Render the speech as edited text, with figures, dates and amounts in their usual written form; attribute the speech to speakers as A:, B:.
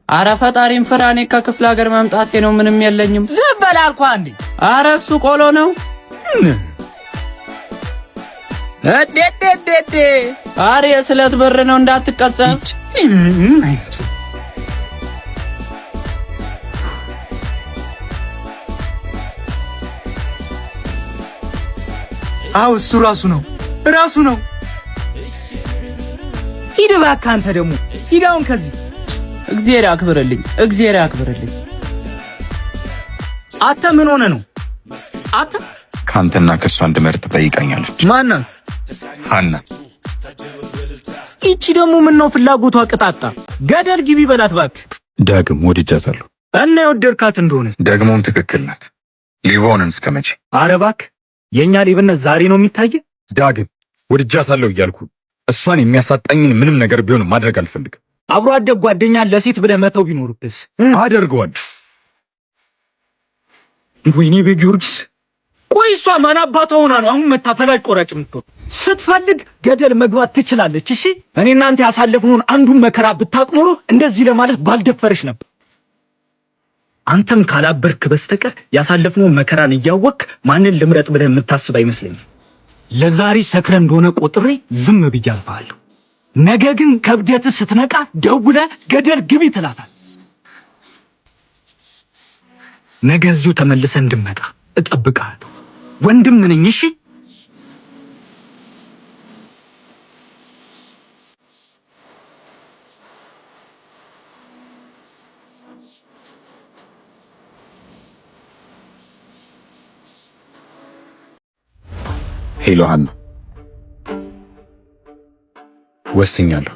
A: አረ ፈጣሪን ፍራ። እኔ ከክፍለ ሀገር መምጣቴ ነው፣ ምንም የለኝም።
B: ዝም በል አልኩህ አንዴ።
A: አረ እሱ ቆሎ ነው።
B: እዴዴዴዴ
A: አረ የስለት ብር ነው፣ እንዳትቀጸፍ።
B: ምን አይነቱ? አዎ እሱ ራሱ ነው፣ ራሱ ነው። ሂድ እባክህ አንተ ደግሞ ሂድ አሁን ከዚህ።
A: እግዚአብሔር ያክብርልኝ፣ እግዚአብሔር ያክብርልኝ።
B: አንተ ምን ሆነ ነው አንተ?
C: ከአንተና ከእሷ እንድመርጥ ትጠይቀኛለች።
B: ማናት?
C: ሀና።
B: ይቺ ደግሞ ምን ነው ፍላጎቷ ቅጣጣ? ገደል ግቢ በላት እባክህ።
C: ዳግም ወድጃታለሁ።
B: እና የወደድካት እንደሆነ
C: ደግሞም ትክክል ናት። ሊቦንን እስከ መቼ?
B: ኧረ እባክህ የእኛ ሌብነት ዛሬ ነው የሚታየ።
C: ዳግም ወድጃታለሁ እያልኩ እሷን የሚያሳጣኝን ምንም ነገር ቢሆን ማድረግ አልፈልግም።
B: አብሮ አደግ ጓደኛ ለሴት ብለህ መተው ቢኖርብስ?
C: አደርገዋለሁ።
B: ወይኔ በጊዮርጊስ። ቆይ እሷ ማን አባቷ ሆና ነው አሁን መታ ፈላጭ ቆራጭ የምትሆን? ስትፈልግ ገደል መግባት ትችላለች። እሺ እኔ እናንተ ያሳለፍነውን አንዱን መከራ ብታውቅ ኖሮ እንደዚህ ለማለት ባልደፈረች ነበር። አንተም ካላበርክ በስተቀር ያሳለፍነውን መከራን እያወቅክ ማንን ልምረጥ ብለህ የምታስብ አይመስለኝም። ለዛሬ ሰክረ እንደሆነ ቆጥሬ ዝም ብዬ አልፈሃለሁ። ነገ ግን ከብደት ስትነቃ ደውለ ገደል ግቢ ትላታል። ነገ እዚሁ ተመልሰ እንድመጣ እጠብቅሃለሁ። ወንድም ነኝ። እሺ
C: Hello ሀና፣ ወስኛለሁ።